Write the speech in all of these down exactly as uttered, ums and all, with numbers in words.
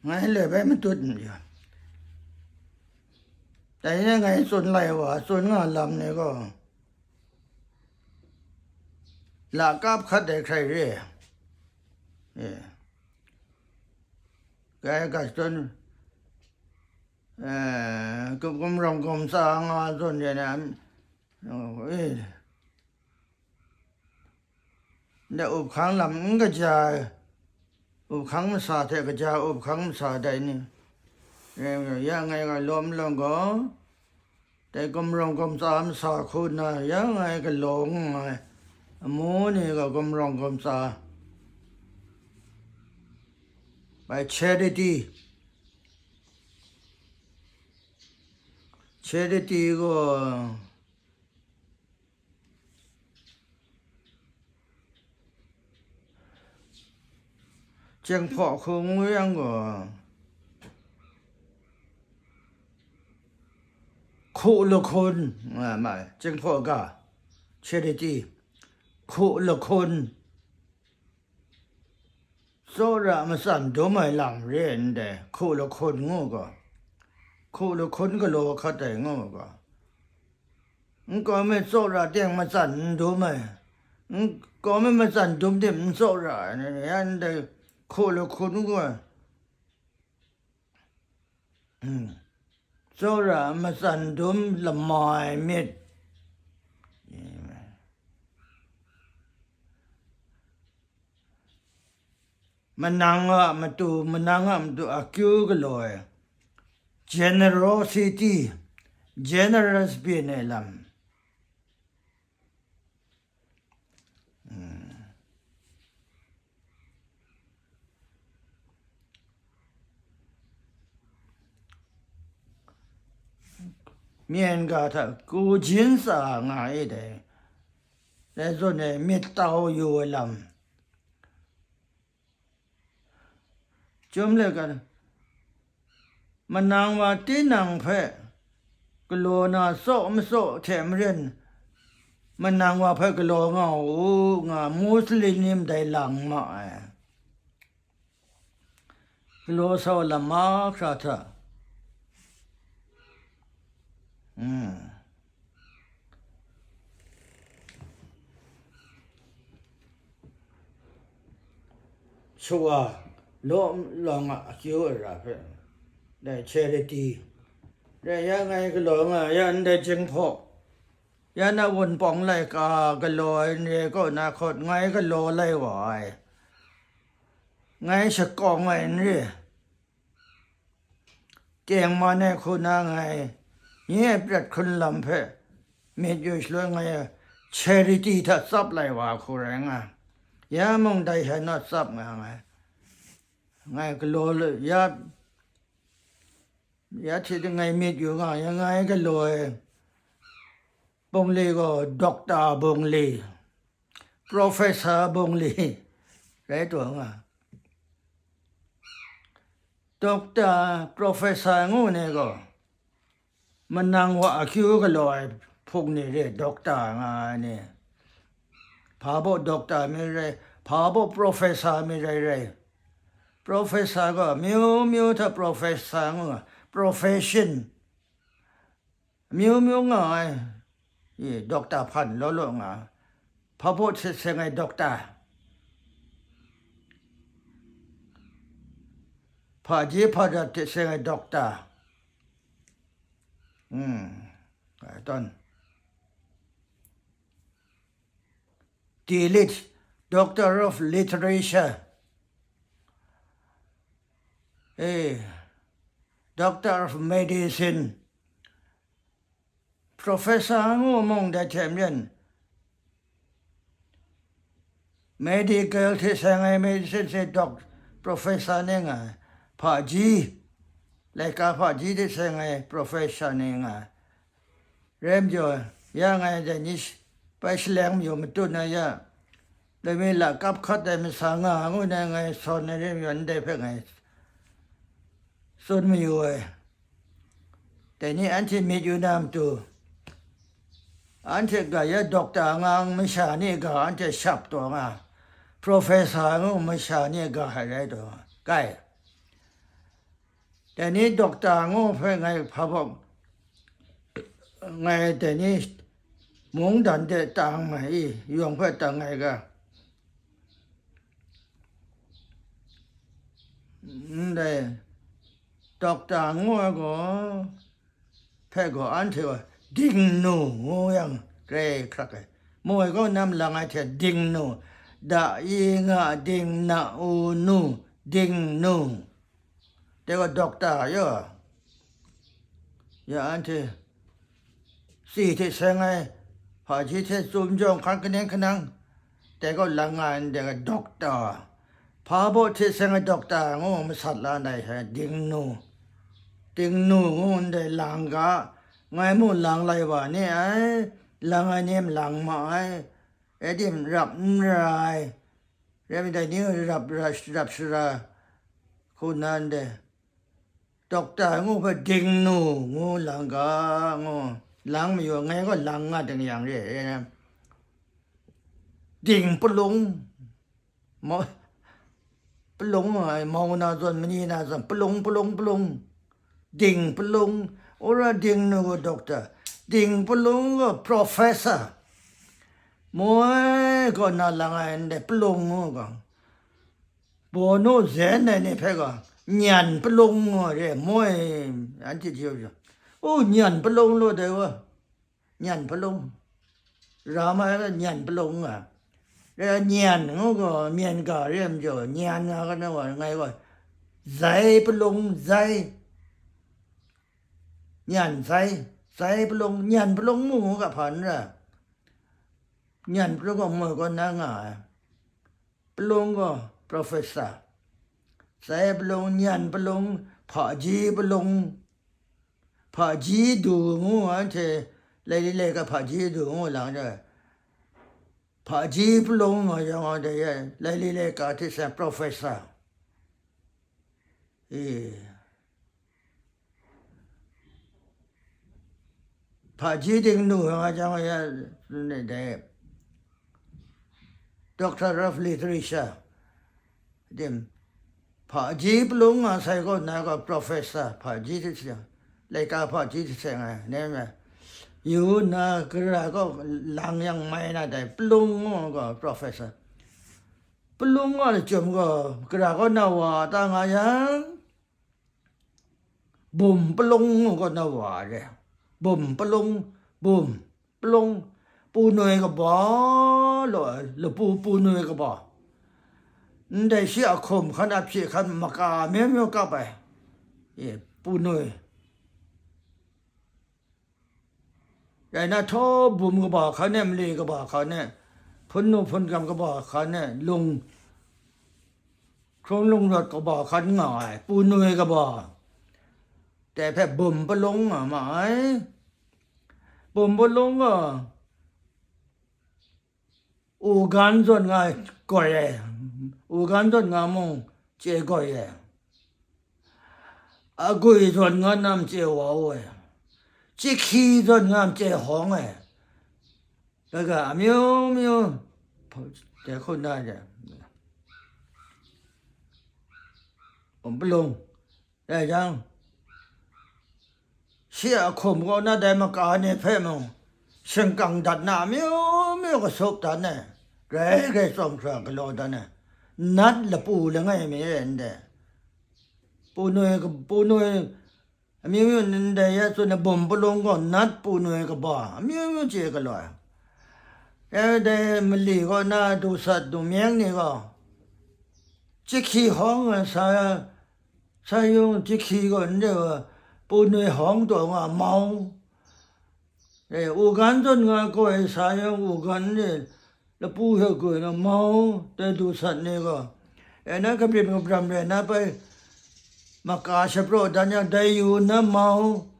ngai le bai matut n-, ya. Dai ni ngai tsun lai wa, tsun nga lam ni gaw, lakap hkat ai hkrai re. Eh. Kai ga tsun, eh, kum, kum rawng kum tsa nga zawn re na, oh, eh. Nde up hkang lam n kaja ai, up hkang masa hte kaja up hkang masa dai ni, ya ngai ga lawm long gaw, dai gumrawng gumtsa masa hku nna ya ngai galaw nga ai amu ni ga gumrawng gumtsa, by charity, charity gaw, Jinghpaw hku ngu yang gaw, hku lahkun, nga ma ai, Jinghpaw ga, charity, hku lahkun, tsawra matsan dum ai lam re ndai, hku lahkun ngu gaw, hku lahkun galaw hkat ai ngu gaw, nkau mi tsawra teng matsan n dum ai, nkau mi matsan dum tim n tsawra ai, yan dai hku lahkun gaw, tsawra matsan dum lama ai myit, manang a matu, manang a matu akyu galaw ai, generosity, generous byin ai lam. Myen ga hta ku jin tsa nga e dai, dai zawn e myit tau yu ai lam. Chyum let ga, manang wa tinang hpe galaw na tsaw matsaw hte maren, manang wa hpe galaw nga u, nga Muslim ni ndai lang ma ai. Galaw sa wa lam mahkra hta. Hmm. Shawa law lawng a akyu ai ra hpe, dai charity, dai ya ngai galaw nga ya ndai Jinghpaw, ya na Wunpawng laika galaw ai n re kaw na hkawt ngai galaw lai wa ai, ngai shakawng ai n re. Tengman ai hku na ngai, nye a prat hkrun lam hpe myit yu shaloi ngai a charity hta tsap lai wa hku rai nga, ya mung dai hte naw tsap nga ngai. Ngai galaw lu-, ya, ya hte ngai myit yu nga, ya ngai galaw ai bungli gaw Doctor bungli, Professor bungli rai taw nga. Doctor, Professor ngu ni gaw, manang wa akyu galaw ai hpung ni re, Doctor nga ai ni, hpa baw Doctor mi rai, hpa baw Professor mi rai rai. Professor gaw myu myu hta Professor ngu, profession myu myu nga ai, i, doctor hpan law law nga, hpa baw hte seng ai doctor, hpaji hpadat hte seng ai doctor, hmm, ai tawn, D Lit, Doctor of Literature, eh, Doctor of Medicine, Professor ngu mung dai hte maren, medical hte seng ai medicine se doc, professor ni nga ai, hpaji, laika hpaji hte seng ai professor ni nga ai. Rai majaw, ya ngai dai ni sh-, bai shaleng mayu matut na ya, lami la kap hkat ai masa nga ngu na ngai sawn ai rai mayu, ndai hpe ngai tsun mayu ai. Dai ni anhte myit yu na matu, anhte ga ya doctor nga masha ni ga anhte shap taw nga, professor ngu masha ni ga hkai rai taw nga, kai. Dai ni doctor ngu hpe ngai hpa baw, ngai dai ni mungdan de tang mai i, yawng hpe tang ai ga. Ndai doctor ngu ai gaw, hpe gaw anhte gaw dingnu ngu yang grai hkrak ai. Moi gaw nam lang ai hte dingnu, da i nga ding na u nu, dingnu. Dai gaw doctor ya, ya anhte si hte seng ai, hpaji hte tsun jawng hkan kaning kanang, dai gaw lang nga ai ndai doctor, hpa baw hte seng ai doctor ngu masat la ndai hte dingnu, dingnu ngu ndai lang ga, ngai mung lang lai wa ni ai, lang ai ni mung lang ma ai, e tim rap n rai, rai mi dai ni rap, rap, rap shara hku na ndai. Doctor ngu hpe dingnu ngu lang ga, ngu lang mayu, ngai gaw lang nga ding yang re, e, ding palung, mau, palung ai, mau na zawn, mani na zawn, palung, palung, palung, ding palung, ora dingnu gaw doctor, ding palung gaw professor, moi gaw na lang ai ndai palung ngu ga. Bawnu zen ai ni hpe gaw, nyan palung ngu re, moi, anhte chye u, u, nyan palung law dai wa, nyan palung, ra ma ai, nyan palung nga, re, nyan ngu gaw, myen ga re ai majaw, nyan nga ga na wa, ngai gaw, zai palung, zai, nyan zai, zai palung, nyan palung mu ngu ga hpa n ra, nyan palung gaw moi gaw na nga ai. Palung gaw professor, sai palung, nyan palung, hpaji palung, hpaji du ngu anhte, laili laika hpaji du ngu lang jang, hpaji palung nga yang, anhte laili laika hte sai professor. E. Hpaji dingnu nga jang ya, ne dai, Doctor of Literature, dim, hpaji palung nga sai gaw na gaw professor, hpaji hte seng, laika hpaji hte seng ai, ne me, yu na gara gaw lang yang mai na dai, palung ngu gaw professor. Palung nga chyawm gaw, gara gaw na wa ta nga yang, bum palung ngu gaw na wa re. Bum palung, bum palung, punoi kaba, law, lapu punoi kaba. Ndai shi a hkum hkan, a hpye hkan, maka myu myu kap ai. E, punoi. Rai na, htaw bum kaba hkan e, mali kaba hkan e, hpun nu hpun gam kaba hkan e, lung, hkrung lung rawt kaba hkan nga ai, punoi kaba, dai hpe bum palung nga ma ai. Bum palung gaw, u gan zawn nga goi ai, u gan zawn nga mung chye goi ai, agwi zawn nga nam chye wau ai, chyahkyi zawn nga chye hawng ai, kaga amyu myu, dai hku na de, bum palung. Rai jang, shi a hkum kaw na dai maka ni hpe mung, shingkang dat na amyu myu kasup dan ai, grai grai tsawm hkra galaw dan ai, nat lapu langai mi e ndai, punoi ka-, punoi amyu myu ndai ya tsun ai bum palung gaw nat punoi kaba amyu myu chye galaw ai. E, dai mali kaw na du sat du meng ni gaw, chyahkyi hawng ai sa, sa yung chyahkyi gaw ndai wa, punoi hawng taw nga mau. E, u gan zawn nga gaw ai sa yung u gan ni lapu hpe goi na mau, dai du sat ni gaw. E, na kabrim kabram rai na bai, maka shapraw dan yang dai yu na mau.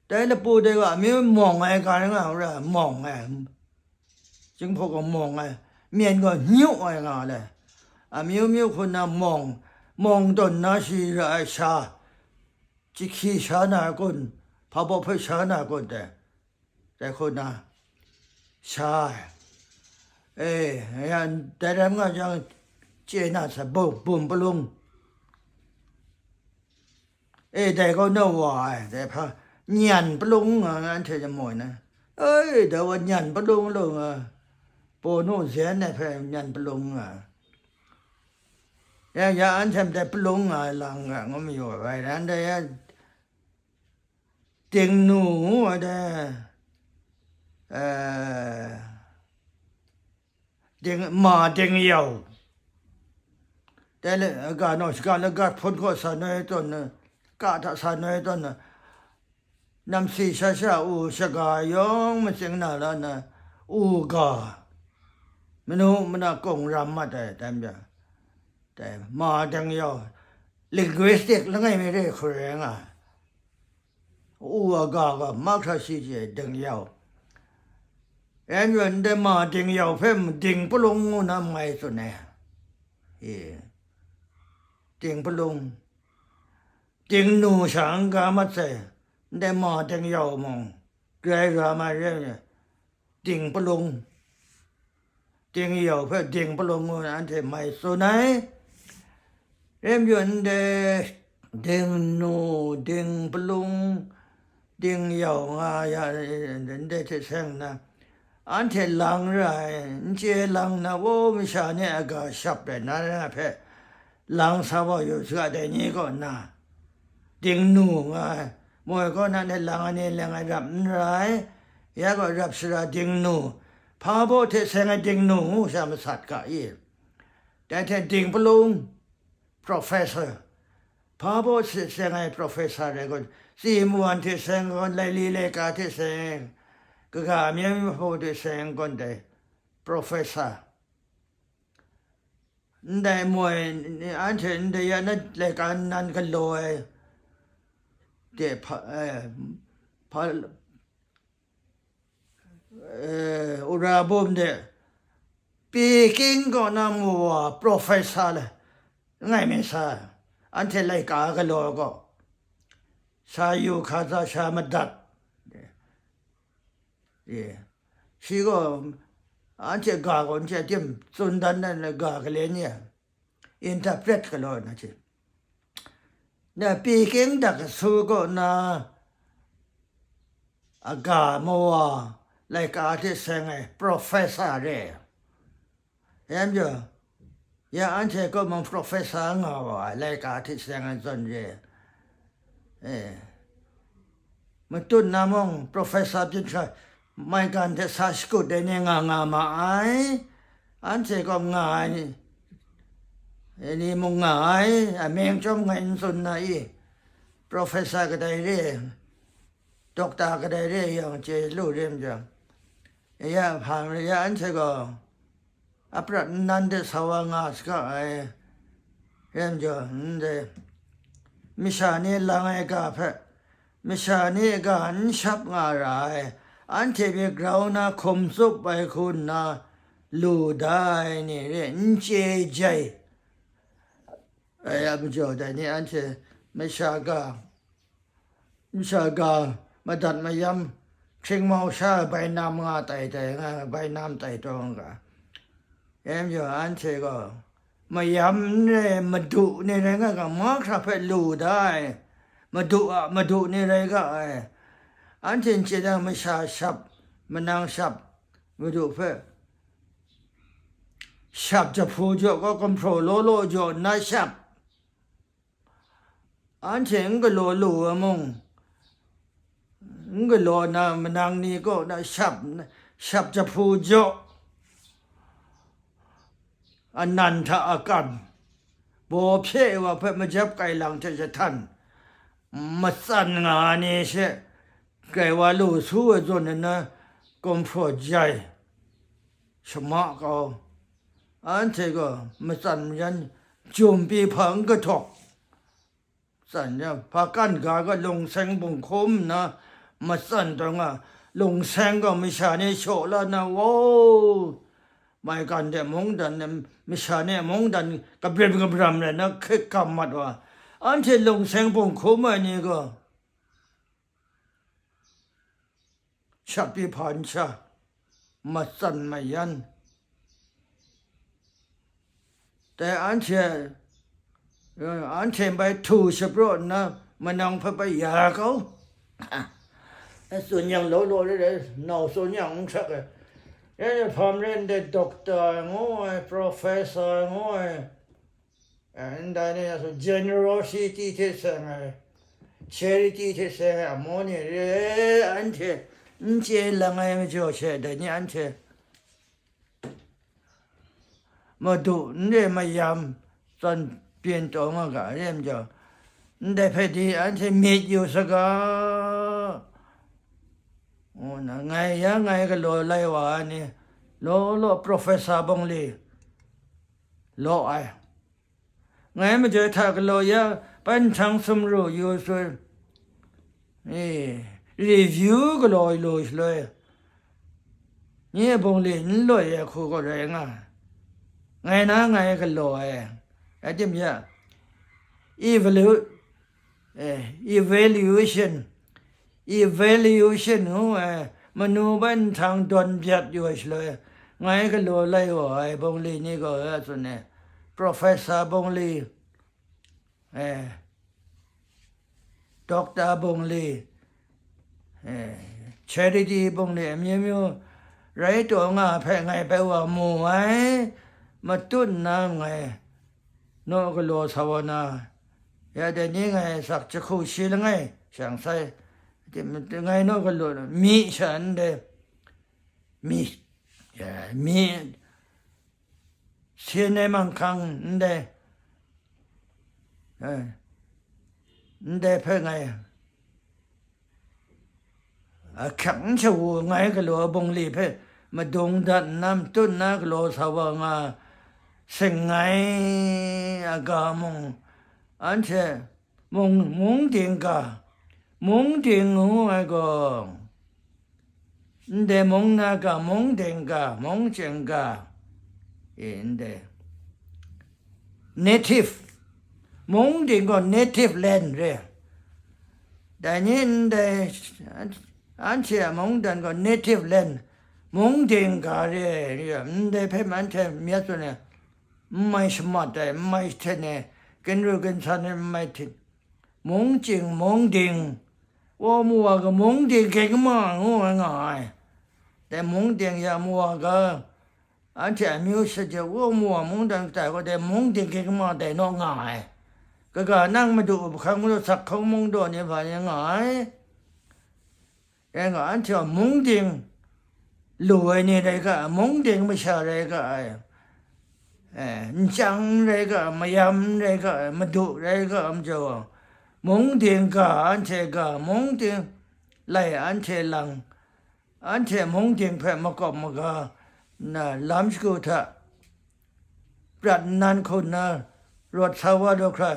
Dai lapu dai gaw amyu mawng ai ga rai nga ra, mawng ai. Jinghpaw gaw mawng ai, myen gaw nyu ai nga le, amyu myu hku na mawng, mawng tawn na shi ra ai sha, chyahkyi sha na ai kun, hpa baw hpe sha na ai kun dai, dai hku na sha ai. E, ya, dai rai nga jang, chye na sa, bum, bum palung. E, dai gaw na wa ai, dai hpa, nyan palung nga, anhte jam moi na. Ei, dai wa nyan palung lu nga, pawnu zen ai hpe nyan palung nga. Ya, ya, anhte dai palung nga ai lang nga, ngu mayu ai, ran dai ya, Dingnu ngu ai dai, eh, Ding, Ma Dingyau. Dai le, ga naw shaga laga hpun hkaw sa noi tawn na, ka hta sa noi tawn na, namsi sha sha u shaga yawng matsing na la na, u ga, manu mana kawng ram mat ai, dai majaw, dai Ma Dingyau, linguistic langai mi re hkru rai nga ai. U a ga gaw mahkra shi chye ding yau. Yan yun de Ma Ding Yau hpe Ding Palung ngu na mai tsun ai. E, Ding Palung. Ding Nu sha n ga mat sai, ndai Ma Ding Yau mung, grai ra mai re ai. Ding Palung, Ding Yau hpe Ding Palung ngu na anhte mai tsun ai. Rim yun de, Ding Nu, Ding Palung, Ding Yau nga ya, ndai hte seng nna, anhte lang ra ai, n chye lang na, wo, masha ni a ga shap rai na, na hpe lang sa wa yu saga, dai ni kaw na, Ding Nu nga ai, moi kaw na ni lang ai ni leng ai rap n rai, ya gaw rap sara Ding Nu, hpa baw hte seng ai Ding Nu ngu sha masat ga i? Dai hte Ding Palung, professor, hpa baw hte seng ai professor rai gaw, tsi mu wan hte seng gaw, laili laika hte seng, kaga amying mahpaw hte seng gaw dai professor. Ndai moi ni anhte ndai ya na laika nnan galaw ai de hpa, eh, hpa, eh, Ura bum de, Peking kaw na mu wa professor le, ngai mi sa, anhte laika galaw gaw, sha yu hka za sha madat. Ye. Shi gaw, anhte ga gaw, anhte tim tsun dan dan le ga galen ni a, interpret galaw na hte. Na Peking dak kasu kaw na, a ga mawa, laika hte seng ai professor re. Yan jaw, ya anhte kaw mung professor nga wa ai, laika hte seng ai zawn re. Eh. Matut na mung professor byin hkra, maigan hte sa shakut ai ni nga nga ma ai, anhte kaw nga ai ni, ni mung nga ai, amying chyawm ngai n tsun na i, professor kadai re, doctor kadai re yang chye lu rim jang, ya hpa, ya anhte gaw, aprat nnan de sa wa nga saga ai, rim jaw, ndai masha ni lang ai ga hpe, masha ni ga n shap nga ra ai, anhte myit grau na hkum tsup ai hku nna lu da ai ni re n chye jai. Ai a majaw dai ni anhte masha ga, masha ga madat mayam, hkringmau sha ai bainam nga tai tai nga, bainam tai taw nga ga. Em jaw anhte gaw mayam n rai, madu ni rai nga ga, mahkra hpe lu da ai, madu a madu ni rai ga ai. Anhte n chye dang masha shap, manang shap, madu hpe shap jahpu jaw gaw, gumhpraw law law jaw nna shap. Anhte n galaw lu ai mung, n galaw na manang ni kaw na shap, shap jahpu jaw, anan hta akan, baw hpye ai wa hpe majep kailang hte jahtan, matsan nga ai ni she, grai wa lu su ai zawn nna, gumhpraw jai, shama kau, anhte gaw matsan mayan, jum pyi hpa n kahtawk, tsan jang, hpa kan ga ga lungseng bunghkum nna, matsan taw nga, lungseng gaw masha ni shaw la na, wow, maigan de mungdan, masha ni mungdan kabrim kabram rai na, hkrit kam mat wa, anhte lungseng bunghkum ai ni gaw, shap pyi hpa n sha, matsan mayan, Dai anhte, anhte bai htu shapraw nna manang hpe bai ya kau. Tsun yang law law re re, nau tsun yang n hkrak ai. Anhte hpa maren de doctor ngu ai, professor ngu ai, ndai ni a su generosity hte seng ai, charity hte seng ai amu ni re, anhte n chye lang ai majaw she, dai ni anhte Madu n re mayam zawn byin taw nga ga, re majaw, ndai hpe di anhte myit yu saga, ngu nna ngai ya ngai galaw lai wa ai ni, law law Professor Bungli law ai. Ngai majaw hta galaw ya, ban htang sumru yu tsun, e, review galaw lu shaloi, nye bungli n loi ai hku gaw rai nga, ngai na ngai galaw ai, a tim ya, evalu-, eh, evaluation, evaluation ngu ai, manu ban htang dawn byat yu ai shaloi, ngai galaw lai wa ai bungli ni gaw ya tsun ai, Professor bungli, eh, Doctor bungli, eh, charity bungli amyu myu rai taw nga hpe ngai bai wa mu ai, matut nna ngai naw galaw sa wa na, ya dai ni ngai sak jahku shi langai shang sai, ngai naw galaw mi sha ndai, mi, ya, mi, sin ai manghkang ndai, eh, ndai hpe ngai ahkyak n shawu ngai galaw bungli hpe madung dat nna matut nna galaw sa wa nga, seng ai aga mung, anhte mung, mung ding ga, mung ding ngu ai gaw, ndai mung na ga, mung ding ga, mung chyeng ga, e, ndai native, mung ding gaw native land re. Dai ni ndai, anhte a mungdan gaw native land, mung ding ga re, re, ndai hpe anhte myit tsun ai, n mai shamat ai, n mai hten ai, ginru ginsan ai, n mai hten, mung chyeng, mung ding, wa mu wa ga mung ding ging ma ngu ai nga ai. Dai mung ding ya mu wa ga, anhte amyu sha de wa mu wa mungdan kata gaw dai mung ding ging ma dai naw nga ai. Kaga nang madu hpang madu sak hkawng mung daw ni hpa ni nga ai. Rai nga, anhte gaw mung ding lu ai ni rai ga ai, mung ding masha rai ga ai, eh, nchyang rai ga ai, mayam rai ga ai, madu rai ga ai majaw, mung ding ga anhte ga, mung ding lai anhte lang, anhte mung ding hpe makawp maga nna lam shagu hta prat nnan hku nna rawt sa wa lu hkra,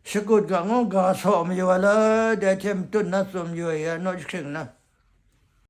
shakut ga ngu ga saw mayu ai la, dai hte matut na tsun mayu ai ya, naw jahkring na,